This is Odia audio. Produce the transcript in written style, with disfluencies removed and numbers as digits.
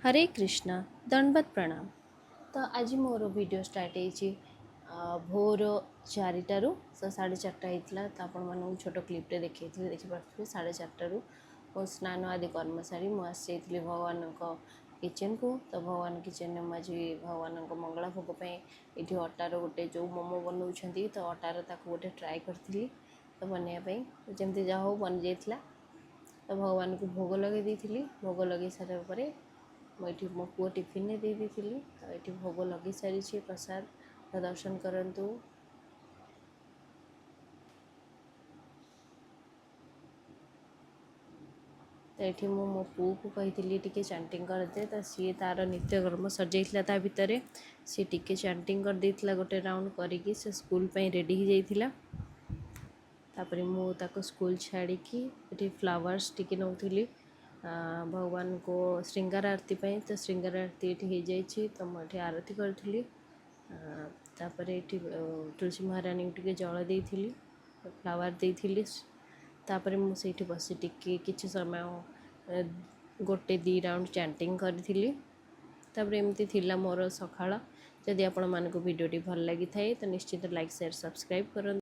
ହରେ କୃଷ୍ଣ, ଦଣ୍ଡବତ ପ୍ରଣାମ। ତ ଆଜି ମୋର ଭିଡ଼ିଓ ଷ୍ଟାର୍ଟ ହେଇଛି ଭୋର 4ଟାରୁ। ତ 4:30 ହେଇଥିଲା, ତ ଆପଣମାନଙ୍କୁ ଛୋଟ କ୍ଲିପ୍ରେ ଦେଖେଇଥିଲି, ଦେଖିପାରୁଥିବେ। 4:30ରୁ ମୋ ସ୍ନାନ ଆଦି କର୍ମ ସାରି ମୁଁ ଆସିଯାଇଥିଲି ଭଗବାନଙ୍କ କିଚେନ୍କୁ। ତ ଭଗବାନ କିଚେନ୍ରେ ମୁଁ ଆଜି ଭଗବାନଙ୍କ ମଙ୍ଗଳା ଭୋଗ ପାଇଁ ଏଇଠି ଅଟାର ଗୋଟେ ଯେଉଁ ମୋମୋ ବନାଉଛନ୍ତି, ତ ଅଟାର ତାକୁ ଗୋଟେ ଟ୍ରାଏ କରିଥିଲି ତ ବନେଇବା ପାଇଁ। ଯେମିତି ଯାହା ହଉ ବନିଯାଇଥିଲା। ତ ଭଗବାନଙ୍କୁ ଭୋଗ ଲଗାଇ ଦେଇଥିଲି। ଭୋଗ ଲଗାଇ ସାରିବା ପରେ ମୁଁ ଏଇଠି ମୋ ପୁଅ ଟିଫିନ୍ରେ ଦେଇ ଦେଇଥିଲି। ତ ଏଇଠି ଭୋଗ ଲଗାଇ ସାରିଛି ପ୍ରସାଦ, ତ ଦର୍ଶନ କରନ୍ତୁ। ତ ଏଠି ମୁଁ ମୋ ପୁଅକୁ କହିଥିଲି ଟିକେ ଚାଣ୍ଟିଂ କରିଦେ, ତ ସିଏ ତା'ର ନିତ୍ୟକର୍ମ ସରିଯାଇଥିଲା, ତା ଭିତରେ ସିଏ ଟିକେ ଚାଣ୍ଟିଂ କରିଦେଇଥିଲା। ଗୋଟେ ରାଉଣ୍ଡ କରିକି ସେ ସ୍କୁଲ ପାଇଁ ରେଡ଼ି ହେଇଯାଇଥିଲା। ତାପରେ ମୁଁ ତାକୁ ସ୍କୁଲ ଛାଡ଼ିକି ଏଠି ଫ୍ଲାୱାର୍ସ ଟିକେ ନେଉଥିଲି ଭଗବାନଙ୍କୁ ଶୃଙ୍ଗାର ଆରତୀ ପାଇଁ। ତ ଶୃଙ୍ଗାର ଆରତୀ ଏଠି ହେଇଯାଇଛି, ତ ମୁଁ ଏଠି ଆରତୀ କରିଥିଲି। ତାପରେ ଏଠି ତୁଳସୀ ମହାରାଣୀଙ୍କୁ ଟିକେ ଜଳ ଦେଇଥିଲି, ଫ୍ଲାୱାର ଦେଇଥିଲି। ତାପରେ ମୁଁ ସେଇଠି ବସି ଟିକେ କିଛି ସମୟ ଗୋଟେ ଦୁଇ ରାଉଣ୍ଡ ଚାଣ୍ଟିଂ କରିଥିଲି। ତାପରେ ଏମିତି ଥିଲା ମୋର ସକାଳ। ଯଦି ଆପଣମାନଙ୍କୁ ଭିଡ଼ିଓଟି ଭଲ ଲାଗିଥାଏ, ତ ନିଶ୍ଚିତ ଲାଇକ୍, ସେୟାର, ସବସ୍କ୍ରାଇବ୍ କରନ୍ତୁ।